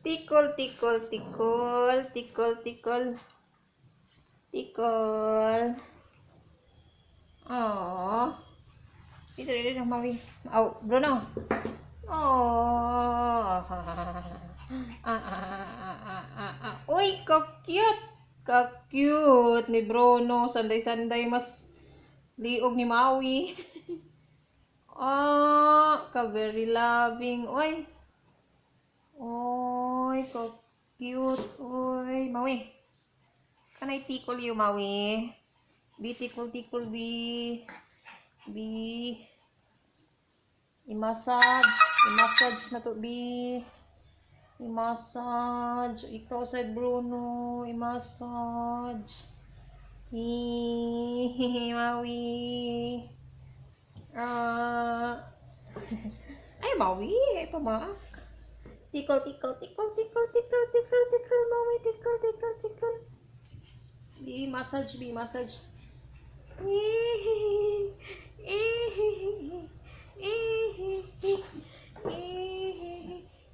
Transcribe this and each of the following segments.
Tickle, tickle, tickle, tickle, tickle. Tickle. Oh. Dito, dito, dito, Maui. Oh, Bruno. Oh. Ah, ah, ah, ah, ah, ah. Uy, ka-cute. Ka-cute ni Bruno. Sanday-sanday mas liog ni Maui. Ah, ka very loving. Uy. Oy, ka-cute. Uy, Maui. Can I tickle you, Maui? Be tickle, tickle, be. Be. I-massage. I-massage na to, be. I-massage. Ikaw sad, Bruno. I-massage. Maui. Ah. Ay, Maui. Ay, pamaak. Tickle, tickle, tickle, tickle, tickle, tickle, tickle, Maui. Tickle, tickle, tickle. Be, massage, be, massage.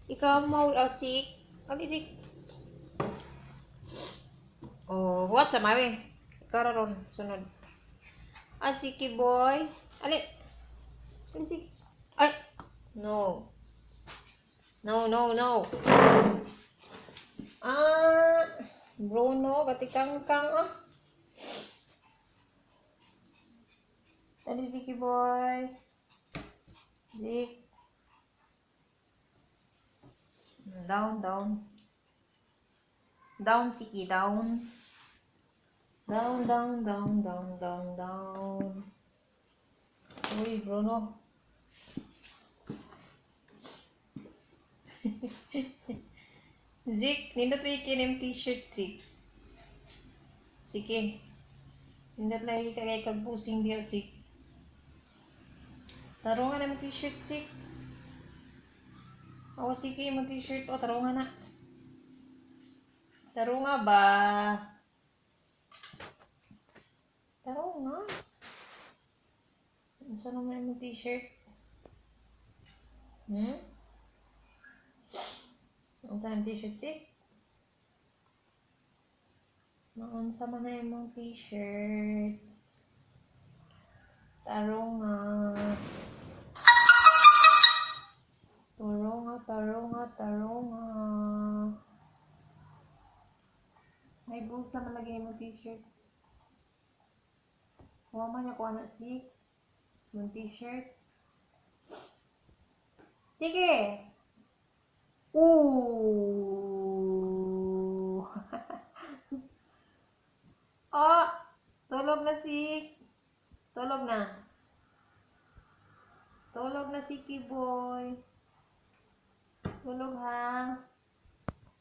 Ikaw, Maui. Oh, sik. Ali, sik. Oh, what sa Maui? Ikaw ra ron. Sunod. Ah, sige, boy. Ali. Ali, sik. Ay! No. No, no, no. Ah, Bruno, batikang-kang ah. Ali, sige, boy. Zik. Down, down. Down, Siki, down. Down, down, down, down, down, down. Uy, Bruno. Zik, nindot lagi kinim t-shirt, Zik. Sige. Nindot lagi kay kag busing diha, Zik. Tarungan na mo t-shirt, Zik. O, sige mo t-shirt. O, tarungan na. Tarunga ba? Tarunga. Unsa naman imong t-shirt? Hmm? Unsa ang t-shirt, Zik? Naunsa man na imong t-shirt? Tarunga. Tarunga, tarunga, tarunga. May bulsa man lagi imong t-shirt. Kuha man niya kuha na si imong t-shirt. Sige. Ooh. Oh, tulog na si. Tulog na. Tulog na si Kiboy. Tulog ha.